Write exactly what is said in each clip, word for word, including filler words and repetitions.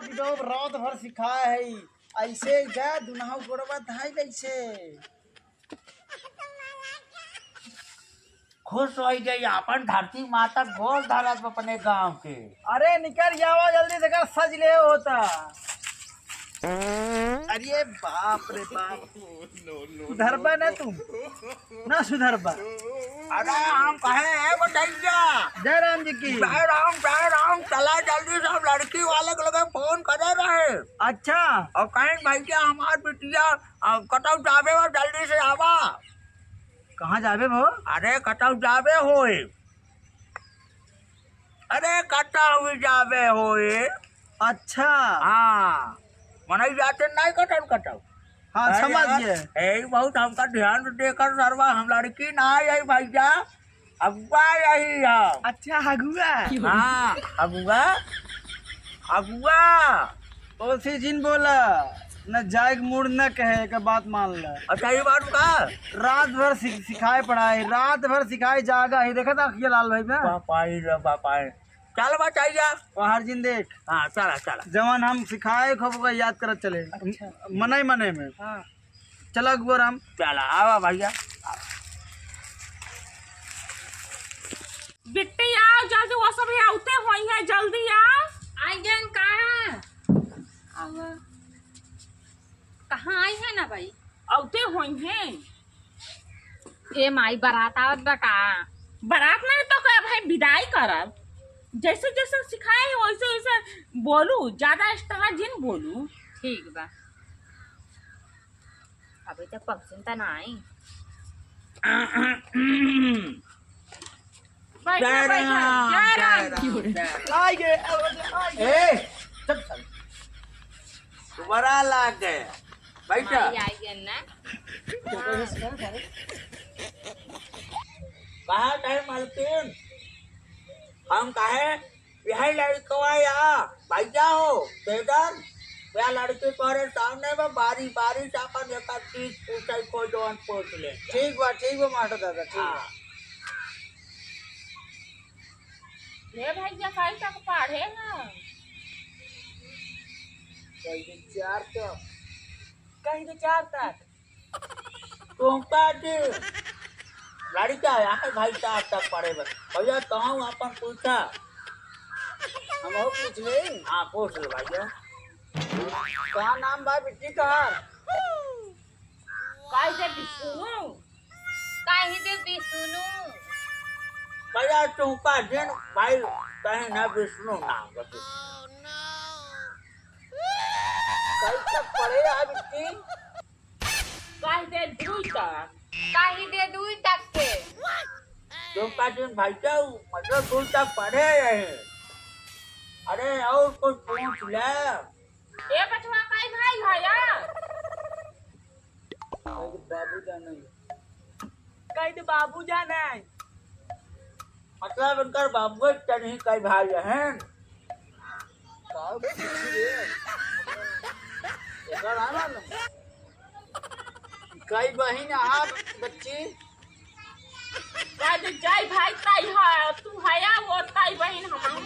डोब रात भर सिखाए है, ऐसे जा दुनहु गोड़वा धाई जैसे। खुश होइ जाई, आपन धरती माता गोड़ धरत अपने गाँव के। अरे निकर जावा जल्दी से, कर सज ले होता। अरे बाप रे बाप, सुधरबा ना तू, ना सुधरबा। अरे हम कहे, ए बटैया। जय राम जी की। जय राम, जय राम। चला जल्दी से हम लड़की वाले के लगे फोन करे रहे। अच्छा। और कहें भैया हमार बिटिया, अब कतौ जाबे हो, जल्दी से आवा। कहाँ जाबे हो? अरे कतौ जाबे होए। अरे कतौ भी जाबे होए। अच्छा। हाँ, मनई जाते नहीं कतौ कतौ। हाँ, अरे समझ यार, गए। यही बहुत हमका ध्यान देकर सरवा, हम लड़की ना आई भैया, अगुआ यही है। अच्छा, हगुआ। हाँ, अगुआ, अगुआ। ओसी जिन बोला, न जाए के मूड न कहे, एक बात मान ला। अच्छा, ये बात का? रात भर सिख-, सिखाए पढ़ाए, रात भर सिखाए जागा है, देखा था अखिया लाल भाई बा? बापाई रे बापाई। चल बा, चल जा। बाहर जिन देख। हाँ, चला, चला। जवन हम सिखाए, खूब ओका याद करत चले। अच्छा। मने, मने में। हाँ। चला, अगुआ राम। चला, आवा भैया। बिट्टी, आओ जल्दी, वो सब यहाँ उते होई है, जल्दी आओ। आई गन कहाँ? अब कहाँ आई है ना भाई? औते होई हैं। ए माई, बारात आवत बा का? बारात नहीं तो का भाई, विदाई करब। जैसे जैसे सिखाए वैसे वैसे बोलू, ज्यादा extra जिन बोलू। ठीक बा। अबे तक पहुँचन त ना आई। बैठा, जय बैठा, राम, जय राम। जय राम, जय राम। आइए, आइए, आइए। ए, चुप साले। दोबारा लाग गए। बैठा। माई आई गन ना। कहा है मलकिन? हम कहे, यही लड़कवा या भैया हो, बेदर, या लड़की तोहरे सामने में बारी बारी से अपन एक चीज पूछे को जवन पूछ ले। ठीक बा, ठीक बा मास्टर दादा, ठीक बा। हाँ। हे भैया, कहीं तक पढ़े हैं? कहीं तो चार तक। कहीं तो चार तक। तुमका जी लड़का है भाई, चार तक पढ़े बा। भैया, कहूँ अपन पूछा। हम और पूछ ले। हाँ, पूछ ले भैया। का नाम बा बिट्टी तोहार? कह दे विष्णु। कह दे विष्णु। भैया, तुमका जिन भाई कहीं ना विष्णु नाम बा। कहीं तक पढ़े है बिट्टी? कह दे दुई तक। कह दे दुई तक के। तुमका जिन भाई जाऊ, मतलब दुई तक पढ़े रहे। अरे, और कुछ पूछ ले। ए बचवा, काई भाई है या? कह दे बाबू जाने। कह दे बाबू जाने। मतलब उनकर बाबुए के तनही कई भाई हैं। का पूछी रे? एकर आना न। कई बहिन आहा बच्ची? का जे जय भाई ताई है, तू हया वो ताई बहिन हमारी।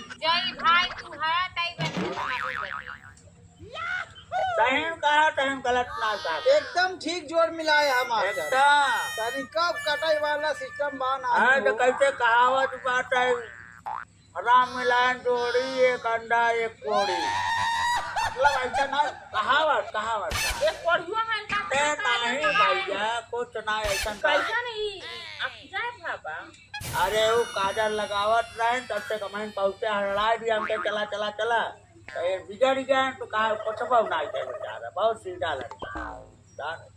जय भाई तू है, ताई बहिन हमारी। सही में कहा, सही में गलत ना कहा। एकदम ठीक जोड़ मिलाए हम आज। एकदम। तनी कब कटाई वाला सिस्टम बा ना हाँ, तो हो। कैसे कहावत बात है, राम मिलान जोड़ी, एक अंडा, एक कोड़ी। मतलब ऐसा ना, कहावत, कहावत। एक कोढ़ियो है इनका ए, नहीं भैया, कुछ ना ऐसा ना। कैसा नहीं? आप जाए बाबा। अरे, वो काजल लगावत रहे, तब से कमाइन पहुँचे, हड़ाए भी हमके, चला, चला, चला। तो ये बिगड़ गए, तो कहा, कुछ बहु ना जाए बेचारा, बहुत सीधा लड़का। जान।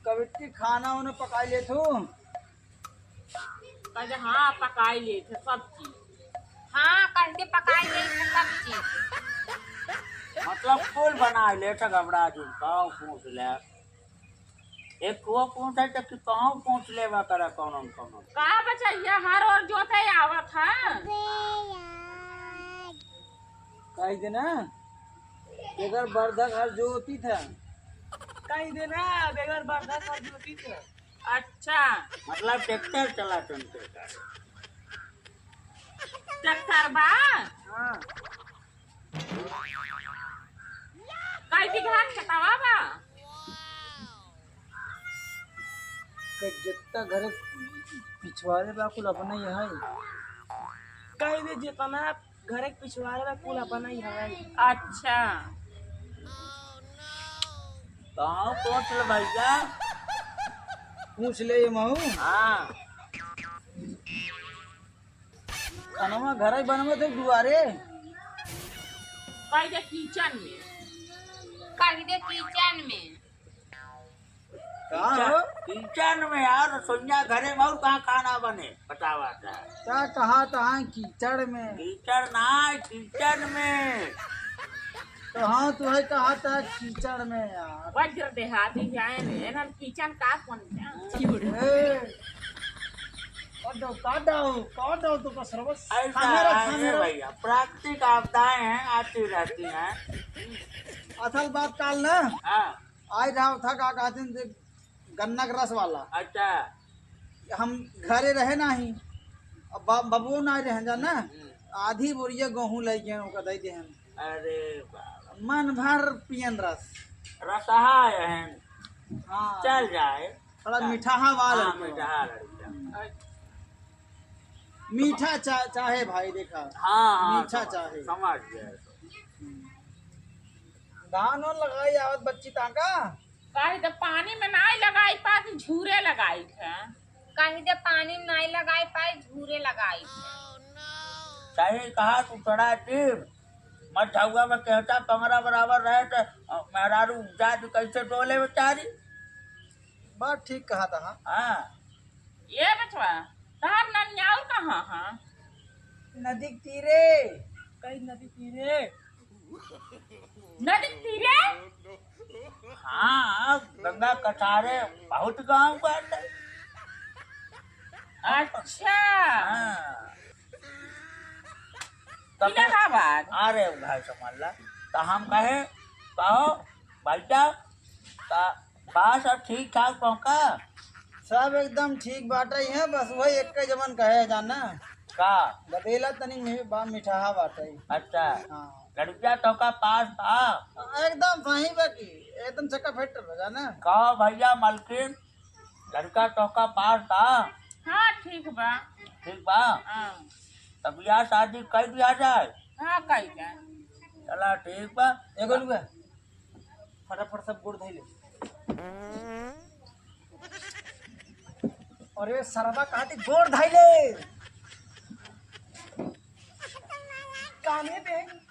कवित्ती खाना उन्हें पकाई ले तू? कहे, "हाँ, पकाई लेत है सब चीज।" हाँ, कह के पकाई लेत है सब चीज। मतलब, कुल बनाई लेत है, घबरा जिन, कहूँ पूछ ले। एक वो पूछ है, तो कि कहूँ पूछ लेवा करे, कौनो न कौनो। का बचैया, हर ओर जोते आवत है। कह दे ना, बगैर बरधा घर जोती था। कह दे ना, बगैर बरधा घर जोती था। अच्छा। मतलब ट्रैक्टर चला तुमके का? ट्रैक्टर बा? हाँ। जितना घरे पिछवारे बा, कुल अपना ही है। कह दे, जितना घरे पिछवारे बा, कुल अपना ही है। अच्छा। तो हाँ, पूछ ले भैया। पूछ ले ये महू। हाँ। खानवा घर ही बनवे थे दुआरे। कह दे किचन में। कह दे किचन में। कहाँ हो? किचन में यार, रसोईया घरे में, और कहाँ खाना बने? बतावा था। क्या कहा था कीचड़ में? कीचड़ ना, किचन में। तो हाँ, तू है कहा था कीचड़ में यार। वज्र देहाती जाए रे, एनर किचन का कौन जाए? ए, काट दो, काट दो, काट दो तो बस रबस। ऐसा खाना रख, है खाना रख। भैया, प्राकृतिक आपदाएं हैं, आती रहती हैं। असल बात काल ना। हाँ। आज रहा था का कहते हैं, गन्ना के रस वाला। अच्छा। हम घरे रहे नाही, अब बा-, बबुओ ना रहे जाना। हम्म। आधी बोरिया गेहूं लइ गए, ओका दे दे हम। अरे बाबा। मन भर पियन रस। रसहा है। हाँ। चल जाए। थोड़ा हाँ। मीठाहा वाला हाँ, लड़का। मीठाहा लड़का। मीठा चा-, चाहे भाई, देखा। हाँ, हाँ, मीठा समझ, चाहे। समझ गए। धान वान लगाई आवत बच्ची ताका? काहे त पानी में नाई लगाई पात, झूरे लगाई थे। काहे त पानी में नाई लगाई पाई, झूरे लगाई थे। सही कहा तू, थोड़ा टीप। मत झउआ में केहता कमरा बराबर रहे त, अ, मेहरारू जात कैसे डोले बेचारी? बात ठीक कहा था, हाँ। हाँ। ये बचवा, तहार ननियाऊ कहाँ हाँ? नदी के तीरे। कई नदी तीरे? नदी के तीरे? हाँ, गंगा कटारे बहुत गाँव बाटे। अच्छा। हाँ। तब इलाहाबाद। अरे भाई समझ ला, तो हम कहे, कहो, भाई साहब, का बा सब ठीक ठाक पहुँचा? सब एकदम ठीक बाटे है, बस वही एक जमन कहे जाना। का? गदेला तनी में बा मिठाहा बाटे। अच्छा। हाँ। लड़किया तोका पास बा? एकदम सही बा की, एकदम चक्का फिट बा जाना। कहो भैया मलकिन, लड़का तोका पास बा? हाँ, ठीक बा। ठीक बा? हाँ। तब बियाह शादी कई दिया जाए? हाँ, कई जाए। चला ठीक बा। ए गोलुआ, फटाफट सब गोड़ धोई ले। अरे सरवा कहाँ थी? गोड़ धोई ले। काने पे।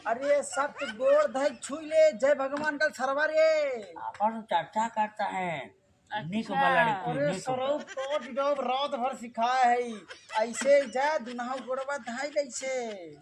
अरे सत गोड़ धोई छुई ले, जय भगवान कल सरवा रे। आपन चर्चा करता है। अच्छा। निक बा लड़की, अरे निक बा। सरऊ तो जब रात भर सिखाए है, ऐसे जा दुनहु गोड़वा धाई ले ऐसे।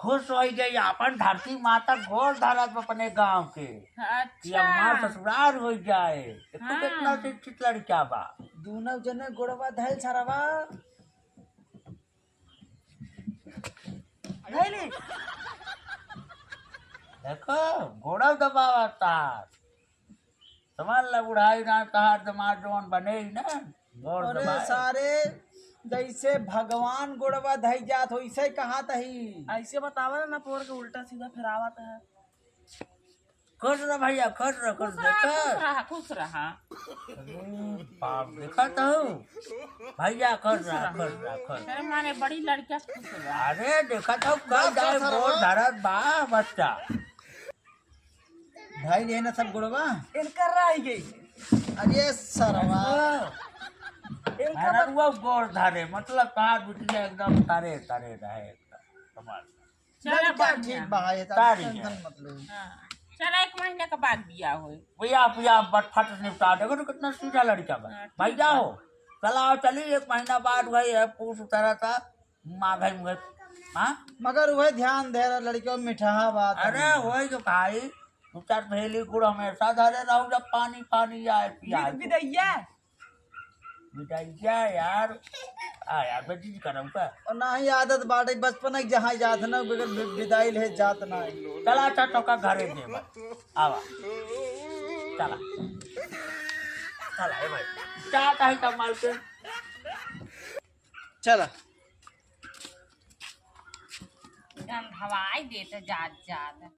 खुश होइ गई, आपन धरती माता गोड़ धरत बा अपने गाँव के। अच्छा। कि अम्मा ससुरार होइ जाए। देखो हाँ। कितना शिक्षित लड़का बा। दुनहु जने गोड़वा धाई सरवा। धइली। देखो, गोड़व दबावा तार। समझ ला, बुढ़ाई ना तहार दमाद जवन बने ही ना, गोड़ अरे दबाए। सारे, जैसे भगवान गोड़वा धई जात हो, इसे कहा तही। ऐसे बतावा ना, पोर के उल्टा सीधा फिरावत है। खुश रह भैया, खुश रह, खुश खुश रहा, देखा। खुश रहा, खुश रहा। अरे बाप, देखा तो। भैया, खुश खुश रहा, रहा। खुश रहा, खुश। अरे माने बड़ी लड़किया खुश रहा। अरे, देखा तो, कब बस, जाए बस, गोड़ बस। धरत बा बच्चा। भाई, ये ना सब गोड़वा। इनकर रह गई। अरे सरवा। इनका अरे, वो गोड़ धरे, मतलब, कार बिटिया एकदम तरे, तरे रहे, एकदम। कमाल। चला लड़का बढ़िया। ठीक बा, ये तो तारी टेंशन है। मत लो। हाँ। चला, एक महीने के बाद बियाह होई। बियाह, बियाह बट फट निपटा देबो तो कितना सीधा लड़का बा। हाँ, ठीक भैया बा। हो, चला आओ, चली, एक महीना बाद वही है, पूछ उतरा था, माघे मुघे। हाँ? मगर वही ध्यान दे रहा, लड़कियों में मिठाहा बात अरे, है। वही तो भाई, दो चार भेली गुड़ हमेशा धरे रहू, जब पानी, पानी आए, पियाए। बिद-, बिदैया। बिदाइया यार, आ यार, बस जी करम का। और ना ही आदत बाटे, बचपन के जहाँ जात ना, बिगड़ बि-, बिदाई ले जात ना है। चला, अच्छा, तोका घरे दे बा। आवा। चला। चला, ए भाई। जा कहीं का माल के। चला। गंधवाई देते जात जात।